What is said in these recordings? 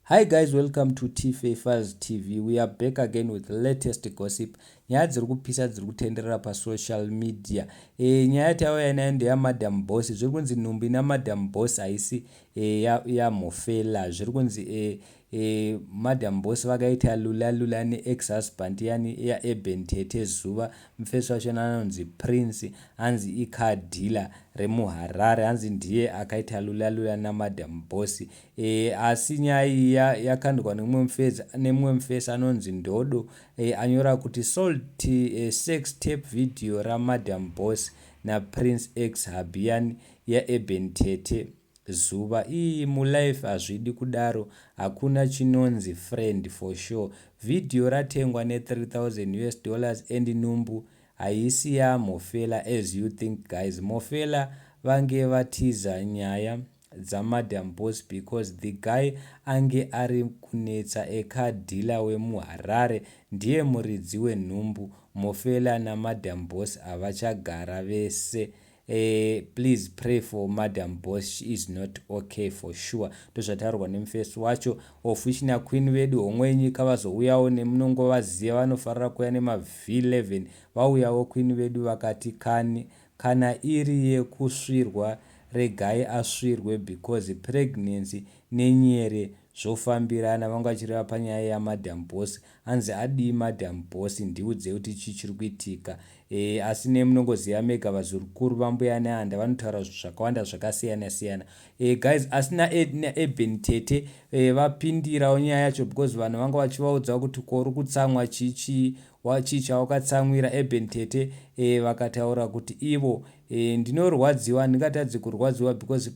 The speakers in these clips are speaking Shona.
Hi guys, welcome to Tfa Files TV. We are back again with the latest gossip. Nyaya dziri kupisa dziri kutenderera pasocial media. Nyaya tauya nayo ndeyaMadam Boss. Zviri kunzi nhumbi naMadam Boss haisi yaMhofela. Zviri kunzi Madam Boss vakaita lula lula ne-ex husband yani yaEben Tete Zuva. Mufesi wacho anonzi Prince, hanzi icar dealer remuHarare, hanzi ndiye akaita lula lula naMadam Boss. Asi nyaya iyi yakandwa nemumwe mufesi anonzi Ndodo. Anyora kuti sold sex tape video raMadam Boss naPrince ex hubby yani yaEben Tete Zuva. Ii, mulife hazvidi kudaro, hakuna chinonzi friend for sure. Vhidhiyo ratengwa ne3000 US dollars and nhumbu haisi yaMhofela as you think, guys. Mhofela vange vatiza nyaya dzaMadam Boss because the guy ange ari kunetsa ecar dealer wemuHarare ndiye muridzi wenhumbu. Mhofela naMadam Boss havachagara vese. Please pray for Madam Boss, she is not okay for sure. Ndozvataurwa nemufesi wacho, of which naqueen vedu homwe yenyika vazouyawo nemunongovaziva, vanofarira kuuya nemaV11. Vauyawo queen vedu vakati kani kana iri yekusvirwa, regai asvirwe because pregnancy nenyere zvofambirana. Vanga vachireva panyaya yaMadam Boss. Hanzi adii Madam Boss? Ndiudze kuti chii chiri kuitika. Asi nemunongoziva mega, vazukuru vambuya Nehanda vanotaura zvinhu zvakawanda zvakasiyana siyana. Guys, asi naEben Tete vapindirawo nyaya yacho because vanhu vanga vachivaudza kuti kori kutsamwa chii chii, chii chawakatsamwira Eben Tete? Vakataura kuti ivo ndinorwadziwa, handingatadzi kurwadziwa because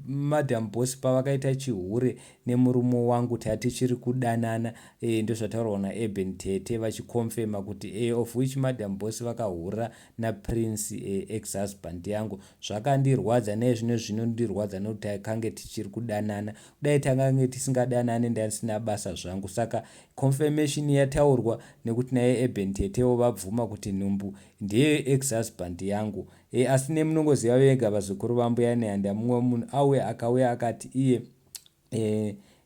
Madam Boss pavakaita chihure nemurume wangu tatichiri kudanana. Ndozvataurwa naEben Tete vachiconfirma kuti of which Madam Boss vakahura naPrince, ex husband yangu. Zvakandirwadza, naizvino zvinondirwadza nokuti takange tichiri kudanana. Kudai takange tisingadanani, ndasina basa zvangu. Saka confirmation yataurwa nekuti naye Eben Tetewo vabvuma kuti nhumbu ndeye ex husband yangu. Asi nemunongoziva vega, vazukuru vambuya Nehanda, mumwe munhu auya akauya akati iye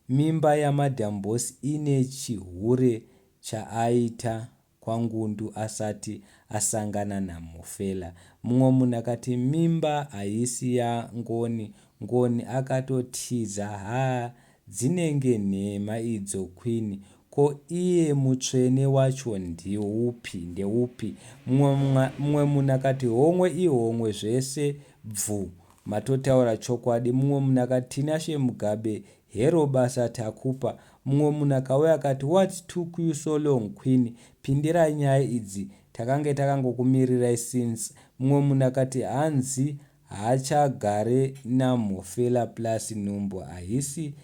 mimba yaMadam Boss ine chihure chaaita kwaNgundu asati asangana naMhofela. Mumwe munhu akati mimba haisi yaNgoni, Ngoni akatotiza. Ha, dzinenge nhema idzo queen. Ko iye mutsvene wacho ndeupi ndeupi? Mumwe munhu akati homwe ihomwe zvese bvu, matotaura chokwadi. Mumwe munhu akati Tinashe Mugabe, hero basa takupa. Mumwe munhu akauya akati what took you so long, queen? Pindirai nyaya idzi, takange takangokumirirai since. Mumwe munhu akati hanzi haachagare naMhofela plus nhumbu haisi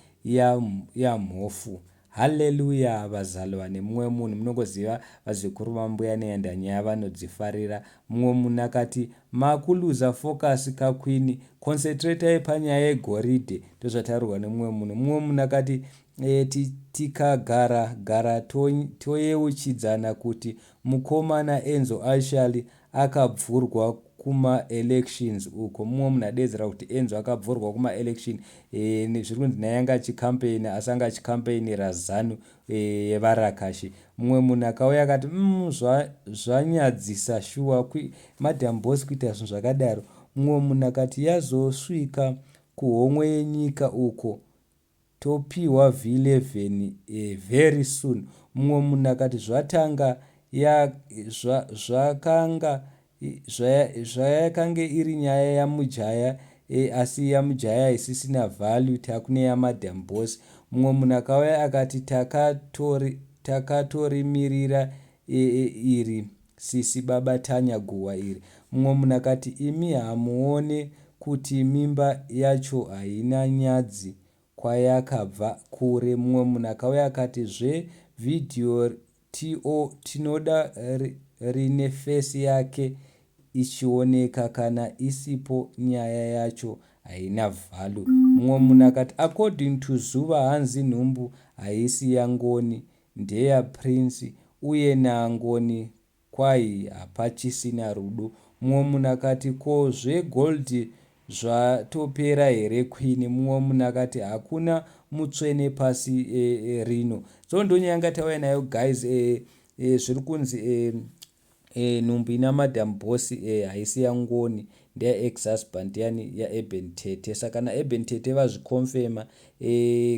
yamhofu ya Haleluya vazalwa nemumwe munhu. Munongoziva vazukuru vambuya Nehanda nyaya vanodzifarira. Mumwe munhu akati makuluza focus kaqueen, concentratai panyaya yegoridhe. Ndozvataurwa nemumwe munhu. Mumwe munhu akati tikagara gara toyeuchidzana kuti mukomana Enzo Ashali akabvurwa kumaelections uko. Mumwe munhu adedzera kuti Enzo akabvurwa kumaelection. Zviri kunzi naye anga achicampaigna, asi anga achicampaignira ZANU yevarakashi. Mumwe munhu akauya akati zvanyadzisa shuwa, Madam Boss kuita zvinhu zvakadaro. Mumwe munhu akati yazosvika kuhomwe yenyika uko, topiwa V11 very soon. Mumwe munhu akati zvatanga zvakanga zvayakange iri nyaya yamujaya, asi yamujaya haisisina value, takune yaMadam Boss. Mumwe munhu akauya akati takatorimirira iri sisi baba Tanya guhwa iri. Mumwe munhu akati imi hamuone kuti mimba yacho haina nyadzi, kwayakabva kure. Mumwe munhu akauya akati zvevhidhiyo to tinoda rine face yake ichioneka, kana isipo nyaya yacho haina value. Mumwe munhu akati according to Zuva, hanzi nhumbu haisi yaNgoni, ndeyaPrince, uye naNgoni kwai hapachisina rudo. Mumwe munhu akati ko zvegold zvatopera here, queen? Mumwe munhu akati hakuna. mutsvene pasi rino. So ndonyaya yanga tauya nayo, guys. Zviri kunzi nhumbu ina Madam Boss haisi yaNgoni, ndeyaex-husband yani yaEben Tete. Saka naEben Tete vazviconfirma,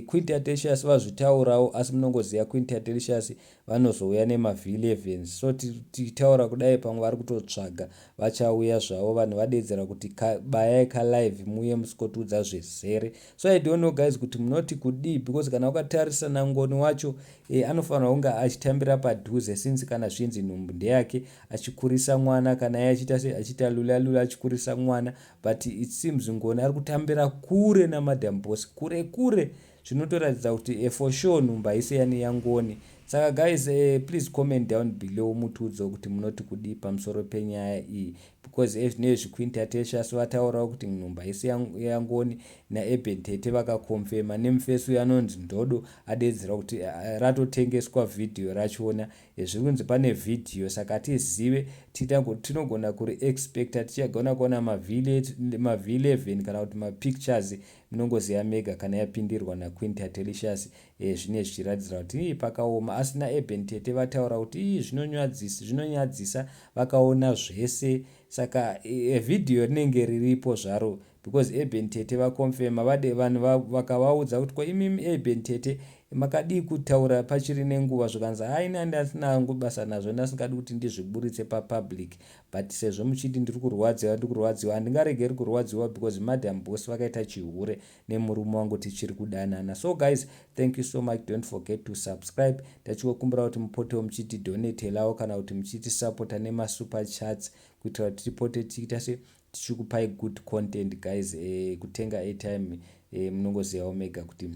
Queen Tatelicious vazvitaurawo, asi munongoziva Queen Tatelicious vanozouya nemaV11. So tichitaura kudai, pamwe vari kutotsvaga, vachauya zvavo. Vanhu vadedzera kuti bayai kalive muuye musikotiudza zvezere. So I don't know, guys, kuti munoti kudii, because kana wakatarisa naNgoni wacho, anofanira kunge achitambira padhuze, since kana zvinzi nhumbu ndeyake, achikurisa mwana, kana iye achiita se achiita lula lula achikurisa mwana. But it seems Ngoni ari kutambira kure naMadam Boss, kure kure, zvinotoratidza kuti for sure nhumbu haisi yani yaNgoni. Saka guys, please comment down below, mutiudzewo kuti munoti kudii pamusoro penyaya iyi, because ezvinezvi Queen Tatelicious vataurawo kuti nhumbu haisi yaNgoni, naEben Tete vakaconfirma, nemufesi uyo anonzi Ndodo adedzera kuti ratotengeswa vhidhiyo rachona. Zviri kunzi pane vhidhiyo, saka hatizive, tinogona kuriexpecta, tichagona kuona maV11 kana kuti mapictures. Munongoziva mega kana yapindirwa naQueen Tatelicious, zvine zvichiratidzira kuti ii pakaoma. Asi naEben Tete vataura kuti ii zvinonyadzisa, vakaona zvese. Saka vhidhiyo rinenge riripo zvaro, because Eben Tete vaconfirma. Vade vanhu vakavaudza kuti, "Ko imimi Eben Tete makadii kutaura pachiri nenguva?" Zvikanzi, "Haina, ndasina hangu basa nazvo, ndasingadi kuti ndizviburitse papublic, but sezvo muchiti ndiri kurwadziwa, ndiri kurwadziwa, handingaregeri kurwadziwa because Madam Boss vakaita chihure nemurume wangu tichiri kudanana." So guys, thank you so much. Don't forget to subscribe. Tachikokumbira kuti mupotewo muchitidonatelawo kana kuti muchitisapota nemasuper chats, kuitira kuti tipote tichiita se tichikupai good content, guys. Kutenga airtime, munongozivawo mega kuti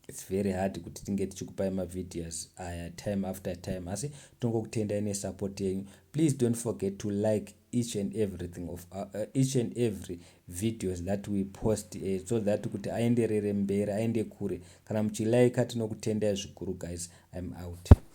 it's very hard kuti tinge tichikupai mavideos aya time after time, asi tongokutendai nesupport yenyu. Please don't forget to like each and everything of each and every videos that we post, so that kuti aenderere mberi, aende kure. Kana muchilaika, tinokutendai zvikuru. Guys, I'm out.